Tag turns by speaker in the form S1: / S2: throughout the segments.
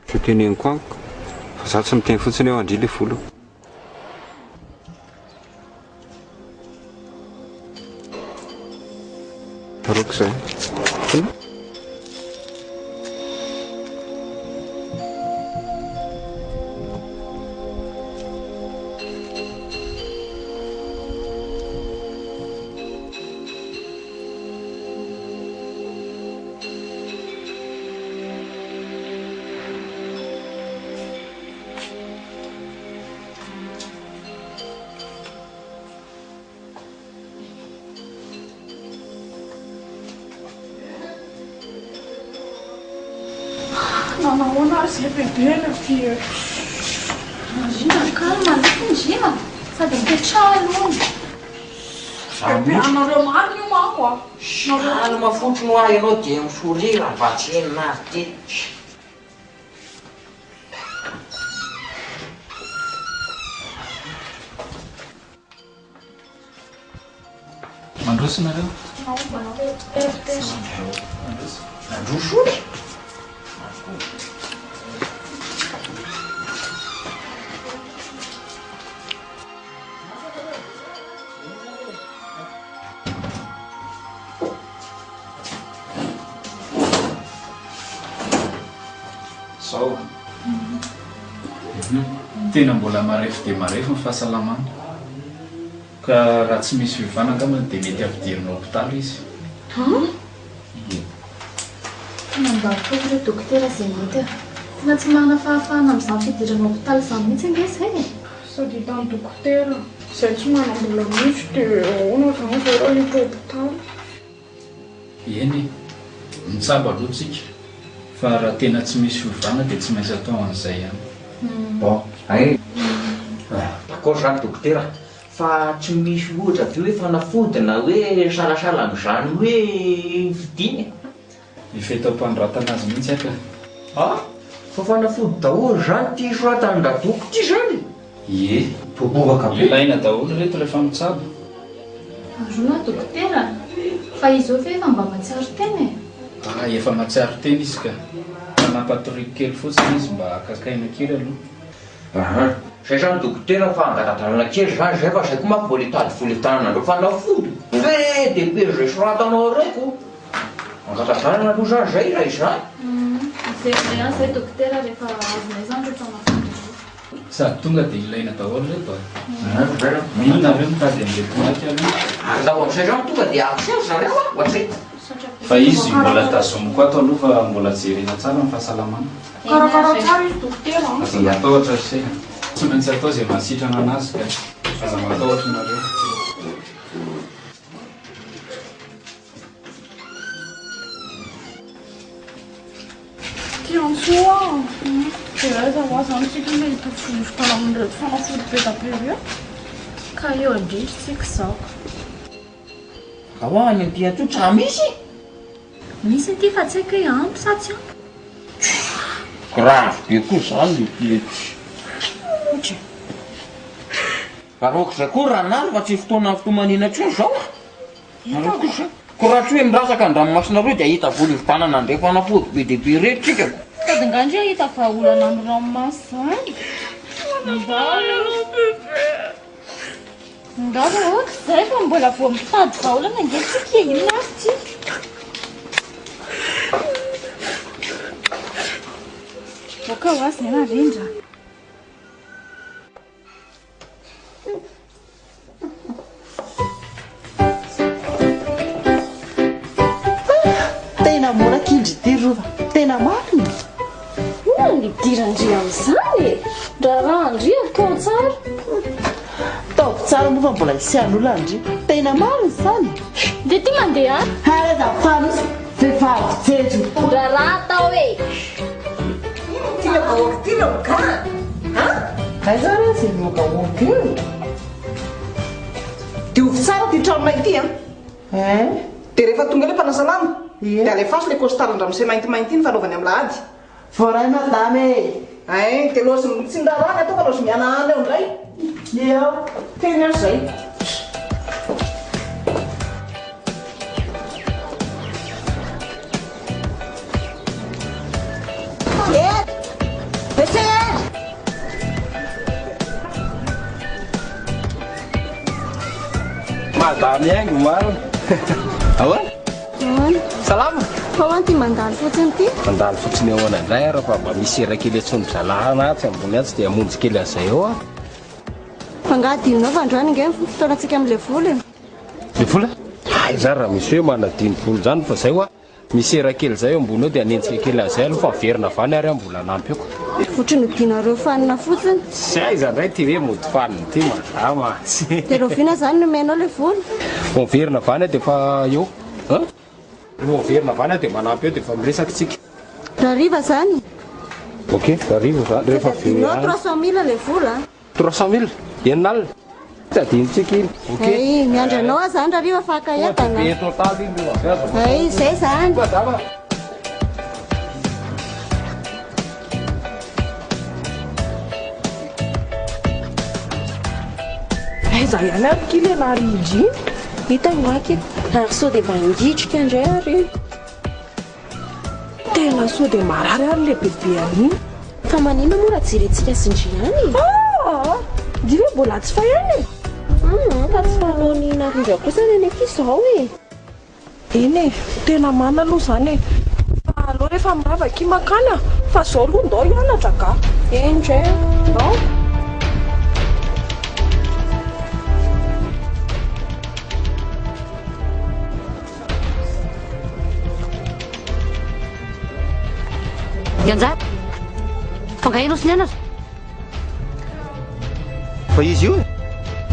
S1: Tsy teneniko amiko fa za tsy miteny fotsiny hoe andry le vola. Tsaroako izay.
S2: Nanahoana ary izay bebe no aty e?
S3: Ndry calme aloha ndry a! Sady mipetraha aloha.
S2: Bebe anareo marina io manko a!
S4: Calme fotsiny hoa ianao dia mi-sourire mba tsy henona ary ty.
S5: Mandroso nareo?
S4: Mandroso.
S5: Zao a. Tena mbola marefo dia marefo ny fahasalamany. Ka raha tsy misy fiovana angamba dia mety hampidirina hopitaly izy.
S3: An?
S5: Ie.
S3: Tena mba ataovy re dokotera izay mety a. Tena tsy manana fahafahana amin'izany fidirana hopitaly izany mihitsy ange izay e.
S2: Sady hitan'i dokotera izay tsy manam-bola mihitsy dia ahoana izany izao raha hiditra hopitaly?
S5: Eny e! Mitsabo aloha tsika fa raha tena tsy misy fiovana dia tsy maintsy atao an'izay ihany.
S4: Bon, hay d'accord zany dokotera fa tsy misy ohatra ve hoe fanafody na hoe salasala amin'izany hoe fidiny e?
S5: Efa eto am-panoratana azy mihitsy aho ka.
S4: Ah! Fa fanafody daholo izany ity soratan'i Radoko ity izany e?
S5: Ie.
S4: Bobobaka be.
S5: Ilaina daholo ireto rehefa mitsabo.
S3: Arona dokotera, fa izy eo ve efa mba mahatsiaro tena e?
S5: Ah, efa mahatsiaro tena izy ka. Fa nampatoriako kely fotsiny izy mba haka kaina kely aloha.
S4: Aha. Zay zany dokotera fa angata-dalana kely zany zay fa zay koa manko mbola hitady vola hividianana an'ireo fanafody be dia be izay soratanao ireo ko. Angata-dalana aloha zany zay raha izany.
S3: Miverina ihany zay dokotera rehefa azonay zany ireo fanafody ireo.
S5: Sady tonga dia ilaina daholo ireto a. Mino nareo mitady an'ireto maika aloha.
S4: Andao amin'izay zany tonga dia aroso ry zareo a, ohatry.
S5: Fa izy mbola tazomiko ato aloha fa mbola jerena tsara ny fahasalamana.
S2: Karakara tsara izy dokotera a.
S5: Aza matahotra ry se a. Tsy maintsy atao izay mahasitrana anazy ka. Aza matahotra nareo.
S2: Tiantsoa a! Dia aiza hoa izany isika no hahita vovoka amin'ireto fanafody be dia be ireto?
S3: Ka eo indrindra isika izao.
S4: Ao any amin'ity antsoa tsy misy?
S3: Misy ity fa tsy haiko hoe ampy sa tsy ampy.
S4: Grave be koa izany le ty. Aroako izay koa Ranala fa tsy fotoana fitomaniana intsony izao a! Nareo kosa, ko raha tsy hoe milatsaka an-dranomasina roa dia hahita vola hividianana an'ireny fanafody be dia be ireny tsika ko.
S3: Sady nga ndry hahita vahaolana amin'ny ranomasina izany? Nga vahoaka izay fa mbola vao mitady vahaolana ange tsika e, inona ary ity? Boaka ho azy izay narindra.
S6: Tena mora kindry ity Rova, tena marina.
S3: Inona no idiran-dry amin'izany e? Raharahan-dry atao tsara.
S6: Ataovy tsara moa fa mbola hisian'olona ndry. Tena marina izany.
S3: Dia ity mandeha any.
S6: Hay aza fanosy, vehivavy jejo.
S3: Raharaha atao e!
S6: Inona ity le vahoaka ity le gars a? Aiza ary izy mihogahoga eo?
S7: Diovy tsara ity tranonay ity an!
S6: Hein?
S7: Dia rehefa tonga eo ilay mpanasa lamba,
S6: Ie.
S7: dia alefaso ilay costard-ndramose maintimainty iny fanaovany amin'ny lahady.
S6: Voaray madame e!
S7: Hein, dia lozy tsy miraharaha ny atao fa lozy mihanahana eo indray.
S6: Ie ao.
S7: Teny aho izay.
S8: Madame Haingo marina. Ahoana?
S9: Ahoana?
S8: Salama?
S9: Fa ahoana ity mandalo fotsiny ity?
S8: Mandalo fotsiny ahoana indray ary fa mba misy sera kely antsoin-dry zalahy atsy ambony atsy dia hamonjy kely an'izay eo aho.
S9: Fa angaha adinonao fa androany ange ny fotoanantsika amin'ilay vola e?
S8: Ilay vola? Aiza ary raha misy hoe manadino vola izany fa izay hoa. Misy sera kely izay eo ambony eo dia hanenjika kely an'izay aloha fa averina avy any ary aho mbola hanampy eo ka.
S9: Ohatry ny hodianareo fanina fotsiny.
S8: Tsy aiza indray ity hoe mody fanina ity madama a.
S9: Dia rahoviana izany no omenao ilay vola?
S8: Vao miverina avy any aho dia efa eo an. Vao miverina avy any aho dia manampy eo dia efa miresaka isika.
S9: Rahariva izany?
S8: Ok, rahariva izany rehefa avy eo
S9: Adinonao
S8: ihany.
S9: 300 mille ilay vola an.
S8: 300 mille? Enina alina? Tsy adinontsika iny. Ok.
S9: Hay, miandry anao aho izany rahariva fa haka entana.
S8: Be totaly iny rehefa avy aza.
S9: Hay, izay izany.
S8: Madama.
S2: Aiza ihany ary ity ilay narindry iny?
S10: Hita io aky ary sao dia mba ngitrika indray ary iny.
S2: Tena sao dia marary ary ilay bebe an'iny.
S10: Fa maninona moa raha jerentsika sy ndry ihany e?
S2: Aa! Ndry ve mbola tsy fa ihany e?
S10: Aa! Fa tsy fanaon'i Narindra kosa ny an'ny ankizy izao e!
S2: Eny e! Tena marina aloha izany e! Fa aleo rehefa mirava akia mankany a! Fa izao aloha ndao hianatra ka!
S10: Eny ndray a!
S2: Ndao!
S11: Ianjara, fa nga ianao sy nianatra?
S1: Fa izy io e?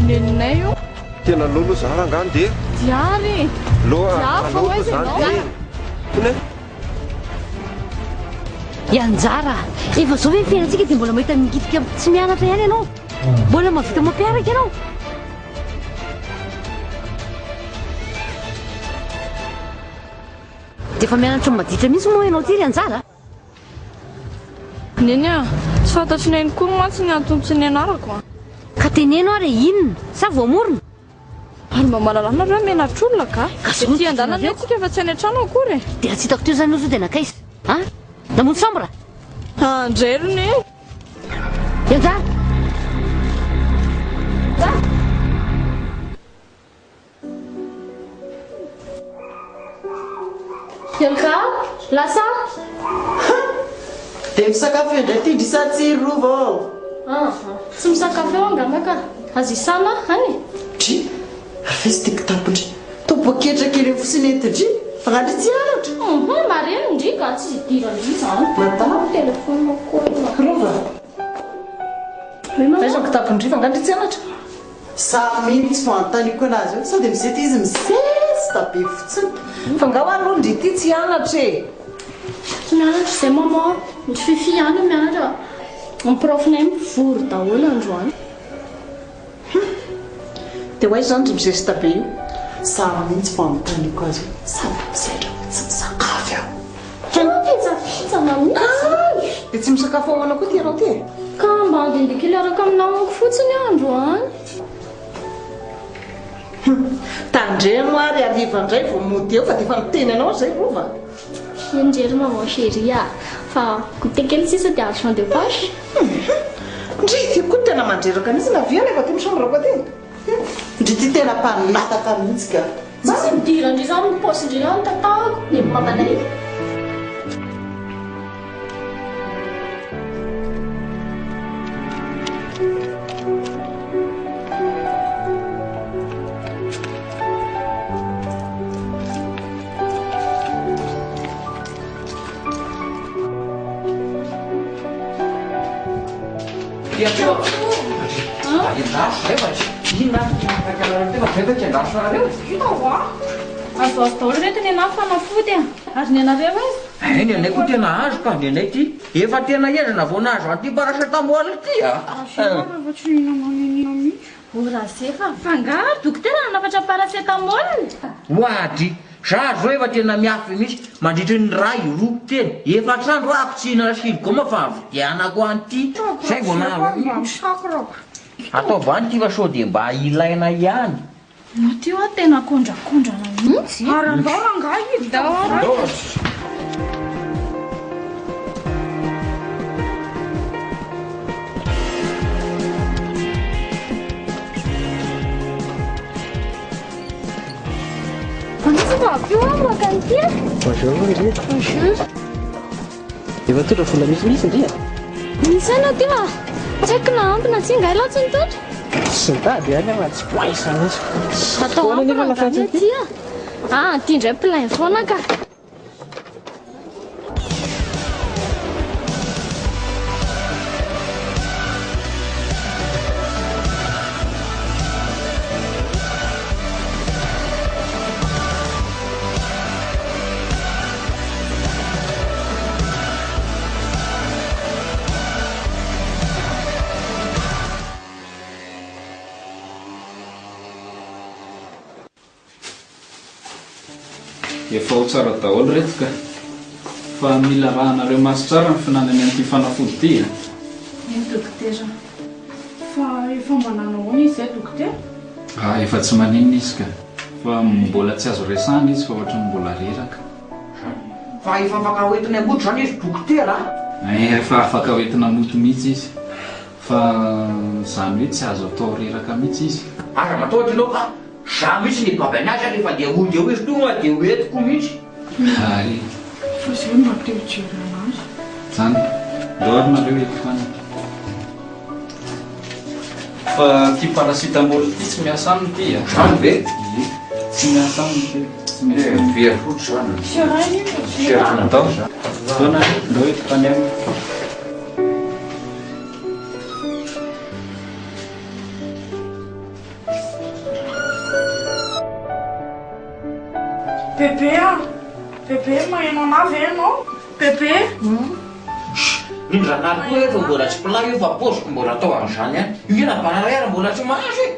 S2: Neninay io.
S1: Tena lolo za rangah ndeha.
S2: Diary e!
S1: Loha
S2: Diary fa ho aiza ianao?
S1: Tony e?
S11: Ianjara, efa zao ve ny fiainantsika dia mbola mahita mikitika tsy mianatra ihany ianao? Mbola mahavita mampiaraka ianao? Dia efa mianatra maditra mihitsy moa ianao ity ry Anjara a!
S2: Neny a! Tsy fantatry Neny koa mantsy ny antony tsy nianarako a!
S11: Ka teneno ary e, inona? Sa voamorona?
S2: Ary mba mahalala nareo hoe menatr'olona ka!
S11: Ka zao no
S2: Ety an-dalana
S11: tianareo.
S2: anie tsika fa tsy any an-trano akory e!
S11: Dia raha tsy hitako teo izany ianao zao dia nankaiza? An? Namonjy chambre?
S2: André ry Neny!
S11: Anjara!
S3: Elka, lasa?
S7: Dia misakafo eo indray ity ndry sa tsy ry Rova ô?
S3: Aa, tsy misakafo eo angamba ka. Aza isana any e.
S7: Dry, ary ve tsy tia kitapo ndry? Toa poketra kely eo fotsiny eto ndry, fa nga ndry tsy hianatra?
S3: Hum, mareno ndry ka, tsy idiran-dry izany.
S7: Madama.
S3: Telephone koa.
S7: Rova.
S3: Oui maman.
S7: Aiza ny kitapon-dry fa nga ndry tsy hianatra? Samy mino tsy fanontaniako anazy eo, sao dia mizety izy mizesta be fotsiny. Fa nga hoa aloha ndry ity tsy hianatra e!
S3: Tsy mianatra izay maman, ny Fifi ihany no mianatra, ny prof-nay mivory daholo androany.
S7: Hum! Dia ho aiza izany ry mizesta be io? Samy mino tsy fanontaniako azy eo, sady mizaitra no tsy misakafo eo.
S3: Tena pitsapitsana mihitsy.
S7: Kay! Dia tsy misakafo ahoana koa ity ianao ity e?
S3: Ka mba handehandeha kely hiaraka amin'ny namako fotsiny aho androany.
S7: Hum! Tandremo ary hariva indray vao mody eo fa dia efa miteny anao aho izay Rova.
S3: Eny re ry maman chérie a! Fa goûter kely sisa dia argent de poche.
S7: Hum! Ndry ity koa tena mandreraka mihitsy na avia alefa aty amin'ny chambre-ko aty. Hum! Ndry ity tena mpanataka mihitsy ka.
S3: Tsisy idiran-dry zany ny paosin-dry zany tatahako dia mamanay. Azoazo daholo ireto ny anah fanafody a! Ary ny anareo aiza?
S4: Hay ny anay koa tena azo ka, ny anay ity efa tena henjana vao nahazo an'ity paracetamol ity a!
S2: Fa tsy mihinana n'inona mihitsy.
S3: O Razefa, fa angaha ary dokotera nanafatra paracetamol?
S4: Oadry! Za zao efa tena miafy mihitsy mandritry ny iray, roa, telo, efatra andro ahako tsy hihinana siligaoma fa nividianako an'ity zay vao nahazo. Ataovy any ity fa sao dia mba ilaina ihany.
S3: Anao ty hoa tena kondrakondrana mihitsy e.
S2: Ary andao rangahy hiditra
S3: Andao. Io aho maka an'ity a.
S12: Bonjour ndry.
S3: Bonjour.
S12: Efa nitondra vola misimisy ndry a?
S3: Misy aina teo a. Tsy haiko na ampy na tsia, angaha ialahy tsy nitondra?
S12: Tsy nitady ihany aho fa tsy poinsa mihitsy.
S3: Atao
S12: Foana
S3: ampy
S12: nefa
S3: rangahy
S12: lafatsy
S3: ny
S12: ity.
S3: aty a. Ah, ity indray plein foana ka.
S5: Efa ao tsara daholo reto ka. Fa mila arahanareo maso tsara ny fihinanany an'ity fanafody ity a.
S2: Eny dokotera. Fa efa mba nanao ahoana izy izay dokotera?
S5: Ah, efa tsy maninona izy ka. Fa mbola tsy azo resahana izy fa ohatran'ny mbola reraka.
S4: Fa efa afaka hoentina mody izany izy dokotera a?
S5: Eh, efa afaka hoentina mody mihitsy izy. Fa izany hoe tsy azo atao reraka mihitsy izy.
S4: Aza matahotra ianao fa za mihitsy ny hibaby anazy ary rehefa andeha hody eo izy tonga dia ho entiko mihitsy.
S5: Ary.
S2: Fa zay mba te hijery anazy.
S5: Zany. Ndao ary nareo eto any. Fa ity paracetamol ity tsy miasa aminy ity a.
S4: Zany ve?
S5: Ie. Tsy miasa aminy ity. Tsy mety aminy.
S4: Very fotsy zany.
S2: Serrainy io fa tsy
S4: Serrainy.
S5: Ndao. Ndao nareo. Ndao eto any aminy.
S2: Bebe a! Bebe, maheno anah ve ianao? Bebe!
S4: Ny zanahary koa efa mbola tsy plat io fa paoziko mbola atao an'izany ihany. Io nge na banana ary mbola tsy mahazo e!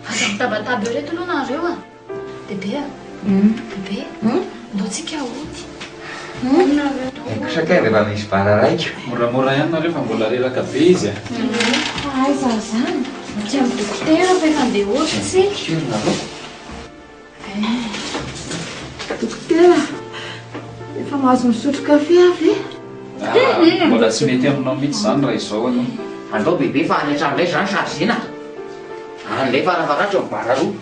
S3: Aza mitabataba eo reto aloha nareo a! Bebe a! Bebe! Ndao tsika hody.
S4: Haiko sakay rehefa misy bara raika.
S5: Moramora ihany nareo fa mbola reraka be izy a!
S3: Fa aiza izany? Aty amin'ny dokotera fa efa andeha hody tsika.
S4: Sûr nareo?
S9: Dokotera, efa mahazo misotro kafe aho ve?
S5: Ah, mbola tsy mety aminao mihitsy izany raha izao aloha.
S4: Andao bebe fa any an-trano indray izany chargena. Any indray farafaharatsy ny bara roa.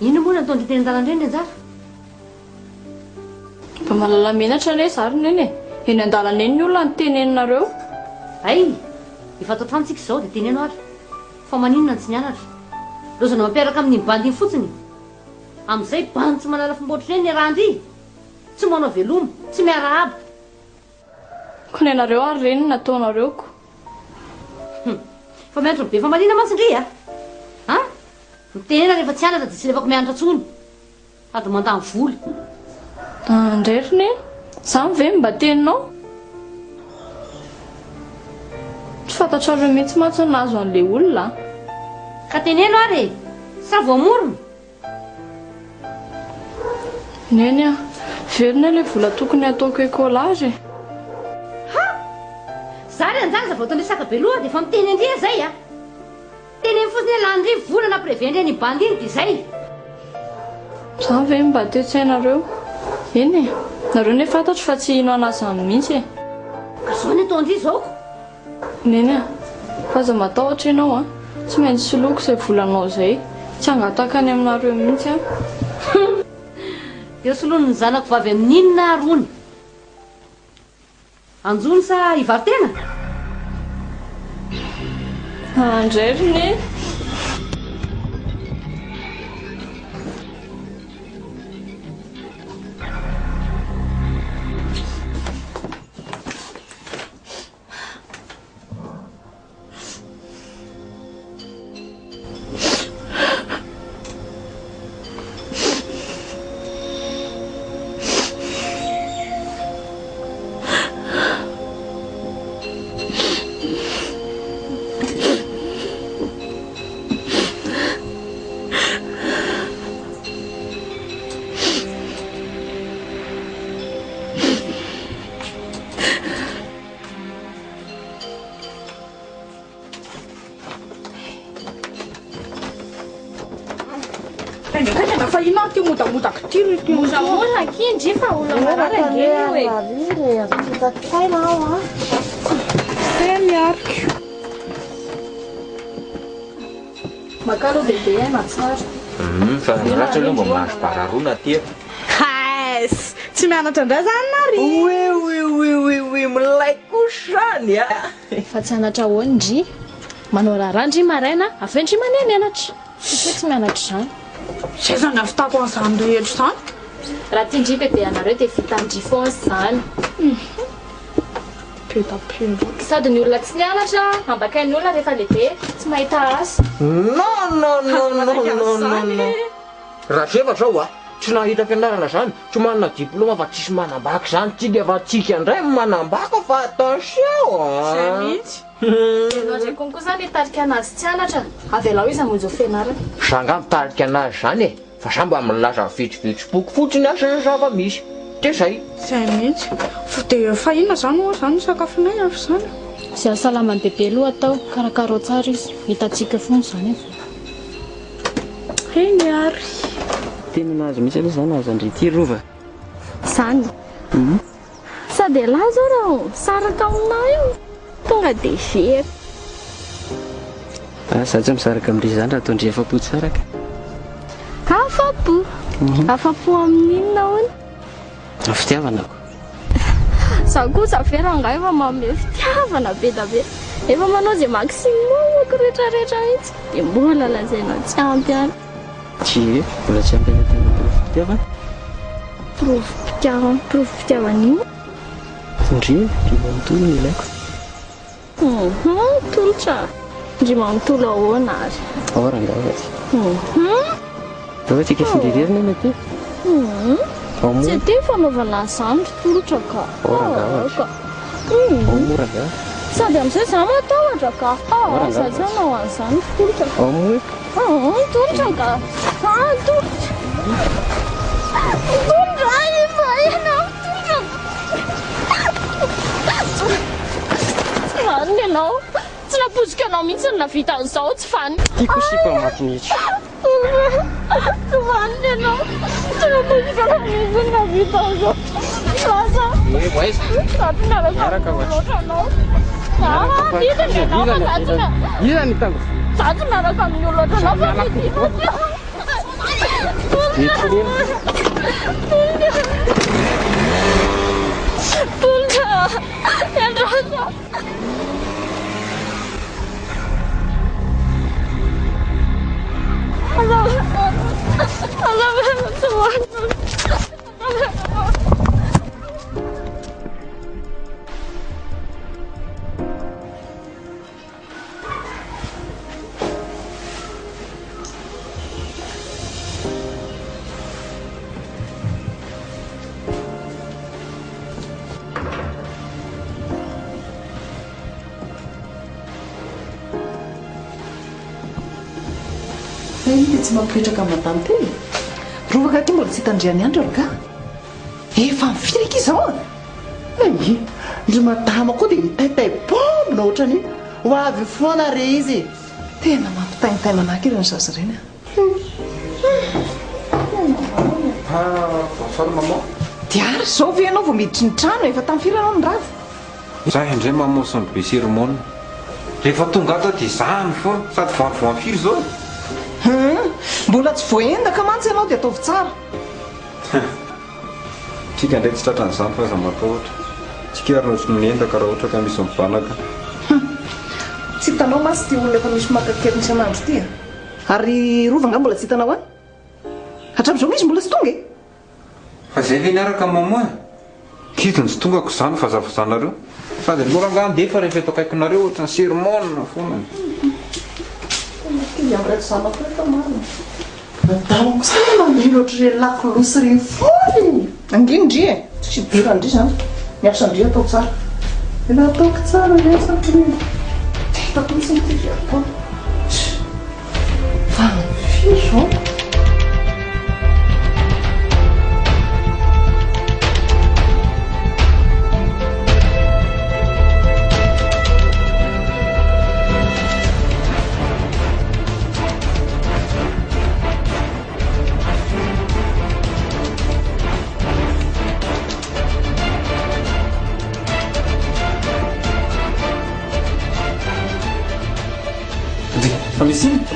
S11: Inona moa no nataon-dry teny an-dalana ireny ry Anjara?
S2: Mba mahalala menatra anie za ry neny e! Eny an-dalana eny ny olona no teneninareo.
S11: Hay! Efa ato an-trano tsika izao dia teneno ary. Fa maninona no tsy nianatra? Lozana mampiaraka amin'iny bandy iny fotsiny. Amin'izay bandy tsy mahalala fomba ohatr'ireny ny iarahan-dry. Tsy manao veloma, tsy miarahaba.
S2: Ko nenareo ary reny ny nataonareo ko.
S11: Hum. Fa mianatra be famaliana mantsy ndry a! An! Mitenena rehefa tsy hianatra dia tsy lefako mianatra intsony. Sady mandany vola.
S2: Ndray ry neny, zany ve no mba teninao? Tsy fantatrareo mihitsy mantsy ny nahazo an'ilay olona a!
S11: Ka teneno ary e! Sa voamorona?
S2: Neny a! Very anie ilay vola tokony hataoko écolage e!
S11: Ha! Za ry anjara vao tandresaka be loha dia efa miteny an-dry aho zay a! Teneno fotsiny hoe lany ndry vola na prévu ndry an'iny bandy iny dia zay!
S2: Zany ve no mba toe-tsainareo? Eny e! Nareo anie fantatro fa tsy hino anah zany mihitsy e!
S11: Ka zao ny ataon-dry zao ko!
S2: Neny a! Fa aza matahotra ianao a! Tsy maintsy soloiko izay volanao izay. Tsy hangataka any aminareo mihitsy aho.
S11: Dia ho soloin'ny zanako vavy amin'inona ary hono? Hanjono sa hivaro-tena?
S2: Andray ry Neny! Haingankaingana fa inona ary ity modamodaka ity ry ity.
S3: Moramora akia ndry fa olona marary ange io e.
S10: Aza fitakaina aho a.
S2: Teny ary.
S3: Maka aloha bebe aina tsara.
S4: Hum, fa ny ratsy aloha mba mahazo bararona aty e.
S2: Haes! Tsy mianatra indray zany Nary?
S4: Oui oui oui oui oui milay kosa zany a!
S3: Fa tsy hanatra ahoana ndry? Manao raharaha ndry maraina, avy eo ndry mandeha mianatra. Tsisy hoe tsy mianatra izany.
S2: Zay zany ahavitako an'izany rehetra izany.
S3: Raha tian-dry bebe anareo dia vitan-dry foana izany.
S2: Be da be loatra.
S3: Sady ny olona tsy nianatra, ambakain'ny olona rehefa lehibe, tsy mahita asa.
S4: Non non non non non non non. Rajeva zao a, tsy nahita fianarana zany, tsy manana diploma fa tsisy manambaka zany tsika fa tsika ndray manambaka fa attention a.
S2: Zay mihitsy.
S3: Ianao ndray konko zany hitarika anazy tsy hanatra, avelao izy hamonjy ho fianarana.
S4: Za nga mitarika anazy zany e, fa za mba milaza vitsivitsy-poko fotsiny aza ny zava-misy, de zay.
S2: Zay mihitsy. Fa de fa inona zany ho'a zany ny sakafonay avy zany?
S3: Izay hahasalaman'i bebe aloha atao, karakarao tsara izy, hitantsika eo foana izany avy eo.
S2: Eny ary.
S12: Tena nahazo mihitsy aloha za nahazo an-dry ity Rova.
S13: Zany. Sady elah zao raha misaraka aminah io tonga de very.
S12: Ah, za tsy misaraka amin-dry zany raha ataon-dry afa-po tsy saraka.
S13: Afa-po? Afa-po amin'inona hono?
S12: Fitiavana ko.
S13: Za kosa ve rangahy efa manome fitiavana be da be. Efa manao ze maximum ko rehetra rehetra mihitsy de mbola lazainao tsy ampy ihany.
S12: Tsia, mbola tsy ampy ilay tena porofom-pitiavana.
S13: Porofom-pitiavana, porofom-pitiavana inona?
S12: Ndry, ndry manontolo no ilaiko.
S13: Hum, tolotra. Ndry manontolo ahoana ary?
S12: Ao rangahy fa tsy.
S13: Hum.
S12: Ndao ve tsika hifindra irery neny aty?
S13: Hum.
S12: Ao moa.
S13: Tsy aty ny fanaovana an'izany ry tolotra ka.
S12: Ao rangahy fa tsy.
S13: Hum.
S12: Ao moa rangahy.
S13: Sady amin'izay za matahotra ka.
S12: Ao rangahy
S13: Za
S12: fa
S13: tsy
S12: tsy.
S13: hanao an'izany ry tolotra ka.
S12: Ao moa e.
S13: Hum, tolotra ka. Ah, tolotra. Tolotra, efa ela tolotra. Tsy vanona ianao. Tsy nampoiziko anao mihitsy ny nahavita an'izao, tsy vanona.
S12: Tiako sipa maty mihitsy.
S13: Tsy vanona ianao. Tsy nampoiziko anao mihitsy ny nahavita an'izao. Lasa.
S12: Eh, ho aiza?
S13: Za tsy miaraka
S12: Miaraka
S13: amin'ny
S12: ho aiza?
S13: loatra anao. Ah, didiny ianao fa za tsy miaraka.
S12: Iza ny tango?
S13: Za tsy miaraka amin'ny olona ohatranao fa didiny. Tolotra. Tolotra.
S7: Fa inona ity tsy mampipetraka an'i madame ity e? Rovaka aty mbola tsy hitandrian'i Andry ry ga. Efa mifiry akia izao an! Ay! Ndry madama koa dia mitaitay bombina ohatran'iny. Ho avy foana re izy e! Tena mampitaintaina anah akia ireny zaza ireny an!
S1: Ah, bonsoir maman.
S7: Diary, izao ve ianao vao miditry ny trano? Efa tamin'ny firy ianao no rava?
S1: Za indray maman sy ny be sermon. Rehefa tonga ato aho dia zany foana. Sady vao avy vao firy izao e?
S7: Hum! Mbola tsy voaendaka mantsy ianao dia ataovy tsara.
S1: Tsika indray tsy tratran'izany fa aza matahotra. Tsika ary no tsy minendaka raha ohatra ka misy mibanaka.
S7: Hum! Tsy hitanao mantsy ity olona efa misy maka an-keriny isan'andro ity a! Ary Rova angaha mbola tsy hitanao any? Hatramin'izao moa izy mbola tsy tonga e!
S1: Fa zay ve niaraka maman e? Kidy ny tsy tongako izany vazavazanareo. Sady aleo rangaha andeha fa rehefa eto akaikinareo ohatran'ny sermon foana.
S7: Tena kivy amin'ireto zanako ireto aho marina. Adala kosa anie mameno ohatr'ireny lakolosy ireny foana e! Angino ndry e! Tsisy idiran-dry izany. Ny asan-dry atao tsara. Tena ataoko tsara ny asako re. Tsy hitako mihitsy ity izay ataoko. Fa firy izao?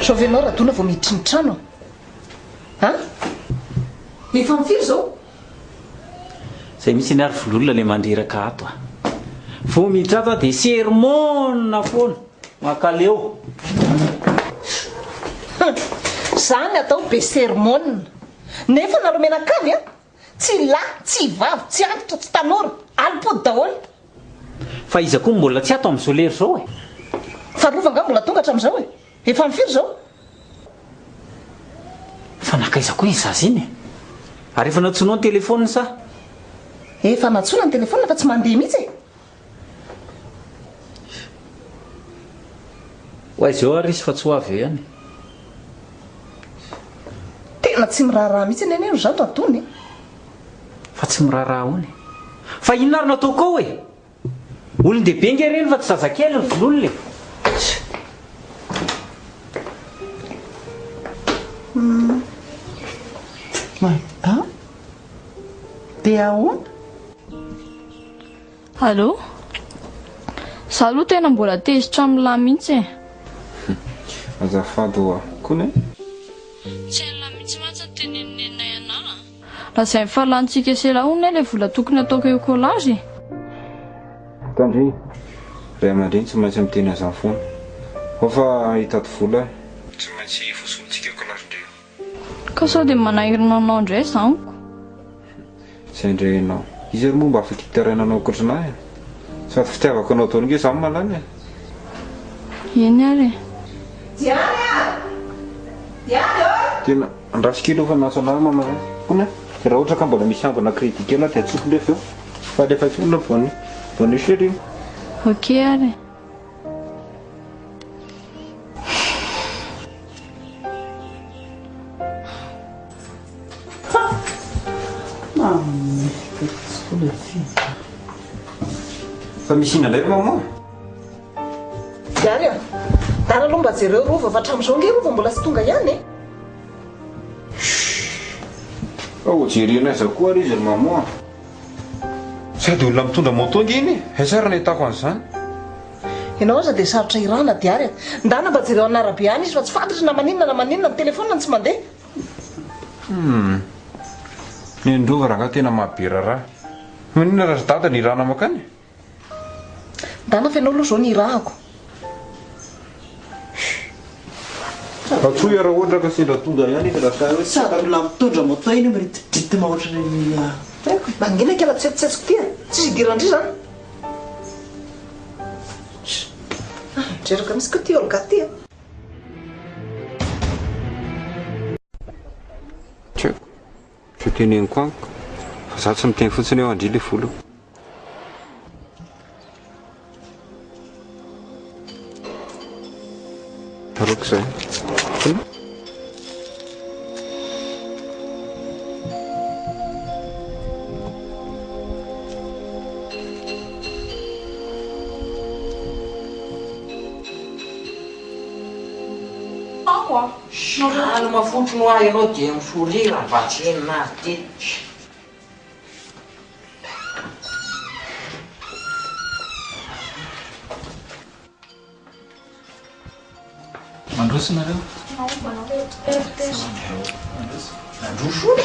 S7: Zao ve ianao Radona vao miditry ny trano a? Efa amin'ny firy izao?
S14: Zay mihitsy anie ary vololona le mandreraka ato a! Vao miditra ato aho dia sermona foana! Mankaleo!
S7: Hum! Zany atao be sermona! Nefa nareo mianakavy a! Tsy lahy, tsy vavy, tsy antitra, tsy tanora, alim-pody daholo!
S14: Fa iza koa no mbola tsy ato amin'izao lera izao e?
S7: Fa Rova angaha mbola tonga hatramin'izao e? Efa amin'ny firy izao?
S14: Fa nankaiza koa iny zaza iny e? Ary efa nantsoinao ny telefaoniny sa?
S7: Efa nantsoina ny telefaonina fa tsy mandeha mihitsy e!
S14: Ho aiza eo ary izy fa tsy ho avy eo ihany e?
S7: Tena tsy miraharaha mihitsy anie anie ry zany Radona e!
S14: Fa tsy miraharaha ahoana e? Fa inona ary no ataoko ao e? Olon-dehibe ange ireny fa tsy zazakely ry vololona e!
S7: Madame, dia ahoana?
S13: Allô? Za aloha tena mbola tezitra amin'lah mihitsy e!
S1: Azafady hoa, kony e?
S13: Tsy hain'lah mihitsy mantsy ny tenenin'i neninay anah a! Lazainy fa lanintsika sy elah hono ilay vola tokony hataoko écolage e!
S1: Tandremo, ray aman-dreny tsy maintsy miteny an'izany foana. Ao fa hitady vola aho. Tsy maintsy voasolontsika écolage-ndreo.
S13: Ka sao dia manahirana anao indray izany ko.
S1: Izay indray ianao. Iza ary moa mba afaka hitaraina anao ankoatran'ahy e? Sady fitiavako anao daholo nge izany malala e!
S13: Eny ary e.
S6: Diany a! Diany ô!
S1: Tena andraso kely aloha fa miantso anah mama a! Kony a! Dia raha ohatra ka mbola misy ambina crédit kely aho dia atsoko indray avy eo. Fa alefa kely bonne bonne nuit chérie.
S13: Ok ary e.
S1: Fa misy inona indray ry maman?
S7: Diary a! Dara aloha mba jereo Rova fa hatramin'izao ange Rova mbola tsy tonga ihany e!
S1: Fa ho jerena aiza koa ary izy ry maman a! Sady olona mitondra moto ange iny e! Aiza ary nahitako an'izany?
S7: Ianao aza dia sarotra irahana Diary a! Ndana mba jereo an'arabe any izy fa tsy fantatro na maninona na maninona, ny telephone tsy mandeha.
S1: Humm. Ny an-dRova rangahy tena maha be raharaha. Maninona raha ry dada no irahana mankany?
S7: Ndana fa ianao aloha izao no irahako.
S1: Antsoy aho raha ohatra ka sendra tonga ihany izy raha sahy hoe tsy
S7: Sady olona mitondra moto iny miritidritima ohatran'ny Haiko, mangina kala tsetsitsetsiko ty a! Tsisy idiran-dry zany. Reraka mihitsy koa ty Olga ty a!
S1: Tsy haiko, tsy ho teneniko amiko fa za tsy miteny fotsiny hoe andry le vola. Tsaroako izay.
S4: Calme fotsiny hoa ianao dia misorira mba tsy henona azy ty.
S5: Mandroso nareo?
S4: Mandroso e!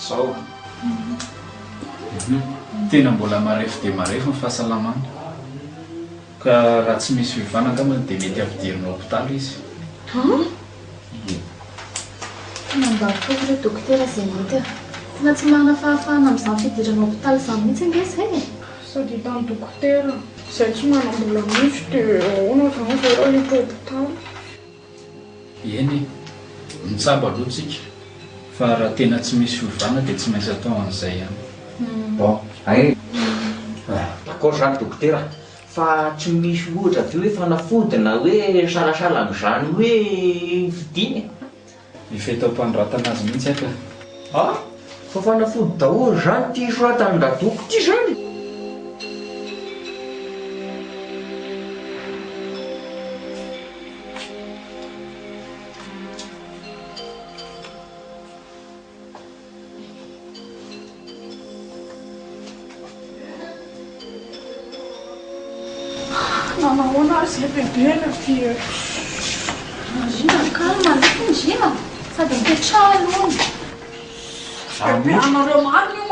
S5: Zao. Tena mbola marefo dia marefo ny fahasalamany. Ka raha tsy misy fiovana angamba dia mety hampidirina hopitaly izy.
S3: An? Tena mba ataovy re dokotera izay mety a! Tena tsy manana fahafahana amin'izany fidirana hopitaly izany mihitsy ange izay e!
S2: Sady hitan'ny dokotera izay tsy manam-bola mihitsy dia ahoana izany izao raha hiditra hopitaly?
S5: Eny e! Mitsabo aloha tsika fa raha tena tsy misy fiovana dia tsy maintsy atao an'izay ihany.
S4: Bon, hay d'accord zany dokotera fa tsy misy ohatra ve hoe fanafody na hoe salasala amin'izany hoe fidiny e?
S5: Efa eto am-panoratana azy mihitsy aho ka.
S4: Ah! Fa fanafody daholo izany ity soratan'i Radoko ity izany?
S2: Nanahoana ary izay bebe no ty e?
S3: Ndry calme aloha ndry a! Sady mipetraha aloha.
S2: Bebe anareo marina.